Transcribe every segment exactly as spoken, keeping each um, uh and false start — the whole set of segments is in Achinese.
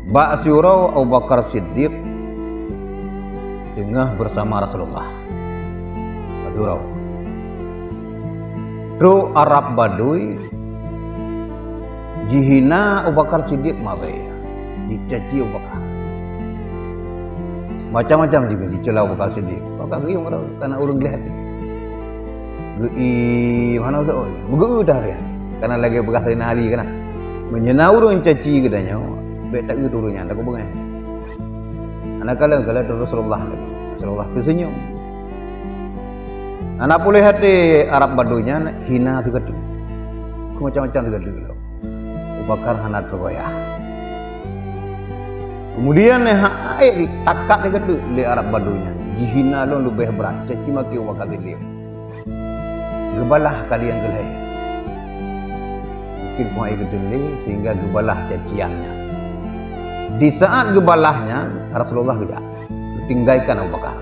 Bak siuroe Abu Bakar Siddiq teungoh bersama Rasulullah. Bak siuroe. Trok Arab Badui jihina Abu Bakar Siddiq mabe, jicaci Abu Bakar. Macam-macam ji-, jicela Abu Bakar Siddiq. Abu Bakar geuyue marah, kana ureuëng gleh até. Geu-i, hana usah, oh, meugeu dah dia. Kana lagée peugah Saidina Ali kana. Meunyoe na ureuëng caci geutanyoe, bék taeu ureuëng nyan, takot beungéh. Hana kalon, kalon Rasulullah lagi. Rasulullah teuseunyum. Hana puléh até Arab Badui nyan hina sigoe teuk. Keu macam-macam sigoe teuk lom. Abu Bakar hana teugoyah. Keumudian, eh, hak aék takat sigoe teuk lé Arab Badui nyan. Jihina lom leubeh brat, caci maki Abu Bakar Siddiq. Geubalah kali nyang keulhée. Mungkin peue nyang geuteuntée sehingga geubalah cacian nyan. Di saat geubalah nyan, Rasulullah geujak, geutinggaikan Abu Bakar.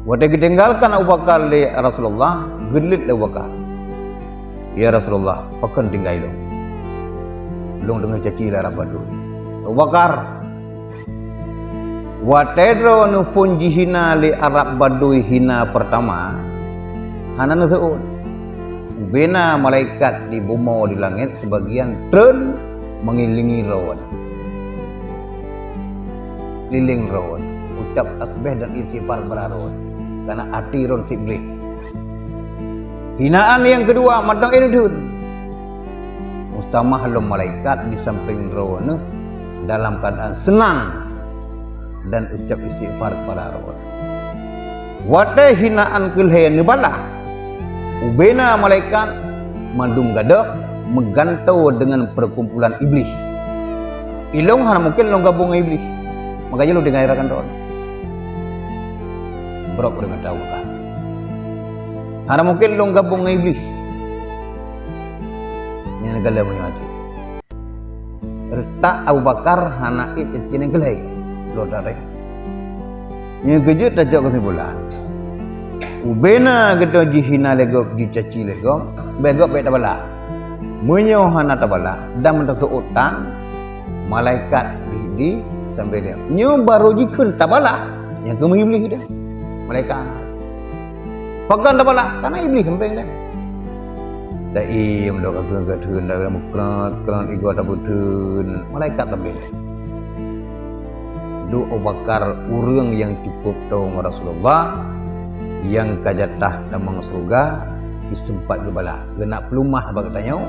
Watée geutinggalkan Abu Bakar lé Rasulullah, geulét lé Abu Bakar, "Ya Rasulullah, pakon tinggai lôn? Lôn teungoh caci lé Arab Badui." Abu Bakar, watée droeneuh phon jihina lé Arab Badui hina peurtama, hana neuseuôt. Ubena malaikat di bumoe di langét sibagian treun meungiléngi droeneuh. Liléng droeneuh, ucap tasbih dan istighfar bak droeneuh, kana até droeneuh sibléh. Hinaan nyang keudua mantong ék neutheun. Mustamah lom malaikat di sampéng droeneuh dalam keuadaan seunang dan ucap istighfar keupada droeneuh. Watée hinaan keulhée neubalah, ubena malaikat mandum gadôh meugantoe deungon peukumpulan Iblih. Ilôn hana mungken lôn gabong ngon Iblih, maka jih lôn tinggai rakan droeneuh. Brok deungon teuka. Hana mungken lôn gabong ngon Iblih. Nyan galak meunyoe até. Reutak Abu Bakar hana ék cacien keulhée lom dareh. Nyang keujeuet tajok keusimpulan. Ubena geutanyoe jihina lé gob, jicaci lé gob, bék gob bék tabalah. Meunyoe hana tabalah dan meutaseuôt tan, malaikat di, di sampéng lé. Nyoe barô jikheun tabalah, nyang keuh Iblih deh. Malaikat hana. Pakon tabalah? Kana Iblih sampéng deh. Taiem lom ka keuneuk geutheun, dah meukrot-krot igoe tabeutheun, malaikat sampéng deh. Duek Abu Bakar ureuëng nyang cukup toe ngon Rasulullah, nyang ka jatah tamong syeuruga, diseumpat geubalah. Geunak peulumah bak geutanyoe,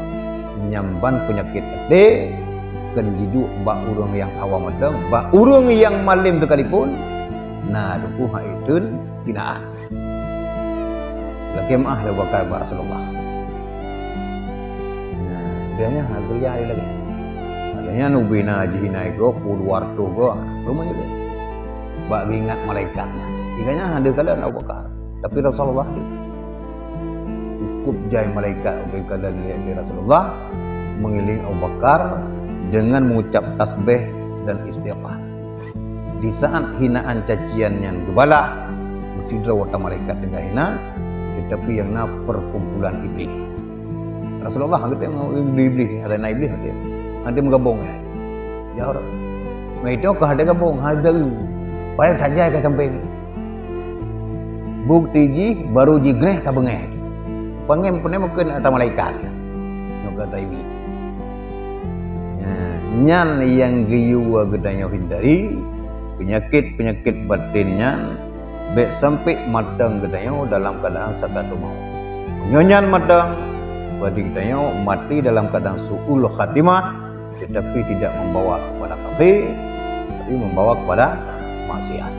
nyan ban peunyakét até, kon jiduek bak ureuëng nyang awam mantong, bak ureuëng nyang malém teukalipun, na teupeu hai teun hinaan. Lakée meuáh lé Abu Bakar bak Rasulullah. Nah, dia nyan hana geuriah lé lagée. Ada nyan ubena jihina igoe, puluhan reutôh goe, rumoh jih. Bak geuingat malaikat nyan. Ingat nyan hana kalon Abu Bakar, tapi Rasulullah deuh. Cukup jai malaikat ubena kalon lé, lé Rasulullah, meungiléng Abu Bakar deungon mengucap tasbih dan istighfar. Di saat hinaan cacian nyan geubalah, meusidroe watée malaikat deungon hinaan, teutapi nyang na peukumpulan Iblih. Rasulullah geuteupeue ngon Iblih, hana Iblih hana, hana meugabong nyan. Ya Allah. Meuitu ka hana gabong, hana deu. Padahai tajai ka sampéng. Bukeuti jih barô jigreh ka beungéh. Pangai peureulée meukeuen atra malaikat. Nyoe ka atra Iblih. Nyan nyang geuyue geutanyoe hindari, peunyakét-peunyakét batén nyan bék sampoe mantong geutanyoe dalam keuadaan sakaratul maut. Meunyoe nyan mantong, berarti geutanyoe maté dalam keuadaan su'ul khatimah, tetapi tidak membawa kepada kafir, tapi membawa kepada maksiat.